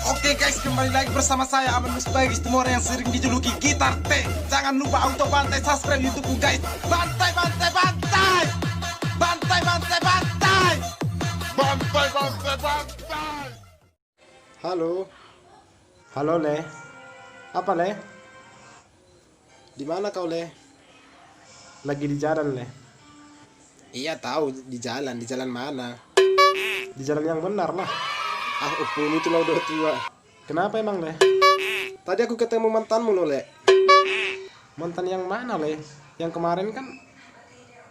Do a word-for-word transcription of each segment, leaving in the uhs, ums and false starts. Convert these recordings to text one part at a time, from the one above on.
Oke guys, kembali lagi bersama saya Aman Musbagis Tumorang yang sering dijuluki Gitar T. Jangan lupa auto bantai subscribe YouTube-ku guys. Bantai, bantai, bantai. Bantai, bantai, bantai. Bantai, bantai, bantai. Halo. Halo, Le. Apa, Le? Di mana kau, Le? Lagi di jalan, Le. Iya, tahu, di jalan. Di jalan mana? Di jalan yang benar lah. Ah, umpun itu lah udah tua. Kenapa emang, Le? Tadi aku ketemu mantanmu loh, Le. Mantan yang mana, Le? Yang kemarin kan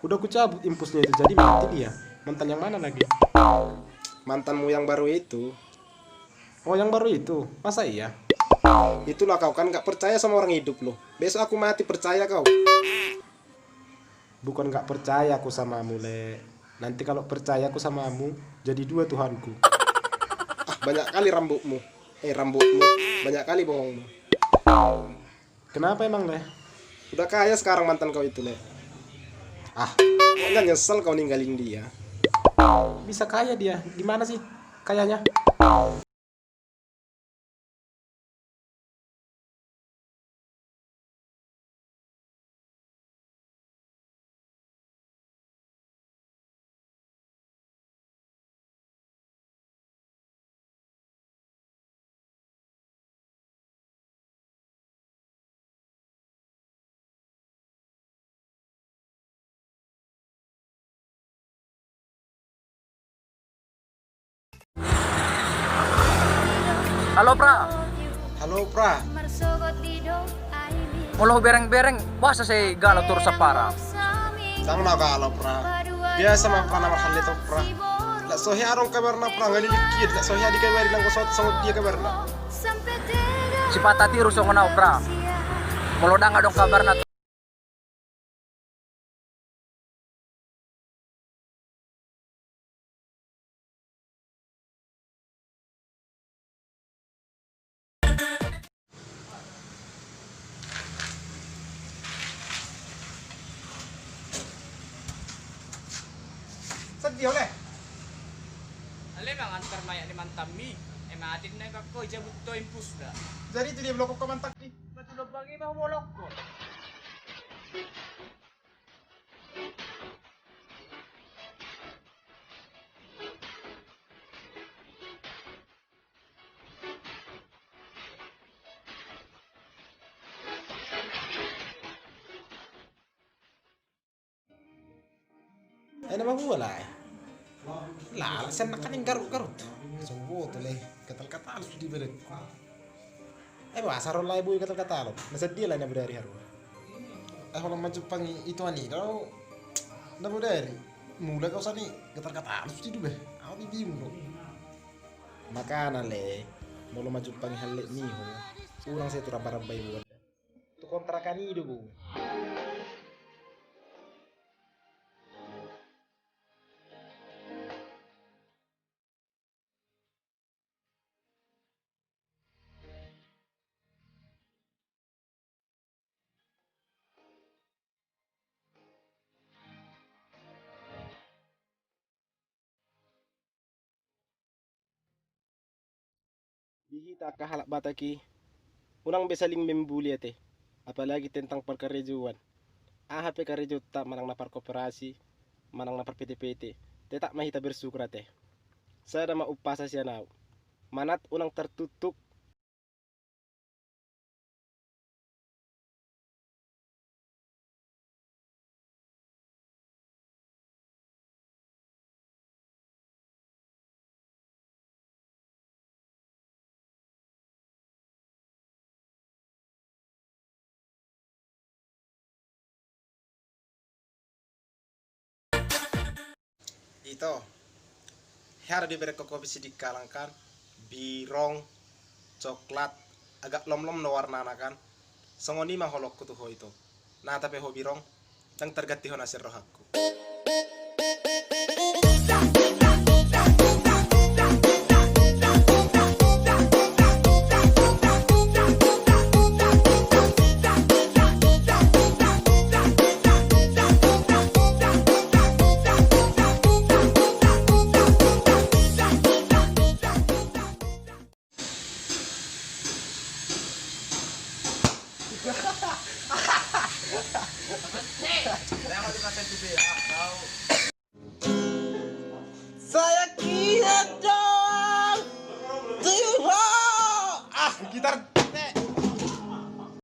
udah kucabut impusnya itu, jadi mati dia. Mantan yang mana lagi? Mantanmu yang baru itu. Oh, yang baru itu? Masa iya? Itulah kau kan nggak percaya sama orang hidup loh. Besok aku mati, percaya kau. Bukan nggak percaya aku samamu, Le. Nanti kalau percaya aku samamu, jadi dua Tuhanku. Ah, banyak kali rambutmu. Eh, rambutmu. Banyak kali bohongmu. Kenapa emang, Le? Udah kaya sekarang mantan kau itu, Le. Ah, pokoknya nyesel kau ninggalin dia. Bisa kaya dia? Gimana sih kayanya? Halo, Pra. Halo, Pra. Molo hubereng-bereng, boasa sai galau torus, Pra? Ndang na galau, Pra. Biasa ma, Pra, na marhallet on, Pra. Nda so hea adong kabarna, Pra, nga lilik i, nda so hea dikabari, nanggo so, songon dia kabarna. Sipata tiru songon au, Pra. Molo ndang adong kabarna. Sedih oleh. Ale mangantar mayat ni mantanmi. E, mate na i, bakko ijabut ho impusna. Jadi itu dia blokok ko mantak i. Batu lobang i ma hubolok ho. Ai na mabual ai. Lala sian nangkaning garut-garut. Soboto le, gatal-gatal sude badanku. Ai boasa ro lae boi gatal-gatal on. Na sadia lae na bodari haroa. Ai holan manjumpangi itoan i do na bodari. Mulak au sian i, gatal-gatal sude do bah. Au bibingung do. Makana le, molo manjumpangi hallet ni ho, unang sai tu ramba-ramba i boan. Tu kontrakan i do bo. Di hita angka halak Batak i, unang be saling membuli ate, apalagi tentang parkarejoan. Aha pe karejonta, manang na parkoperasi, manang na parpete-pete, tetap ma hita bersyukur ate. Sada ma umpasa sian au, manat unang tartuktuk. Ito, hea do dibereng ho kopi sidikalang kan, birong, coklat, agak lomlom do warnana kan. Songon i ma holongku tu ho ito. Nata pe ho birong, ndang targanti ho na sian rohangku. Saya kira doang. Tuh. Ah, gitar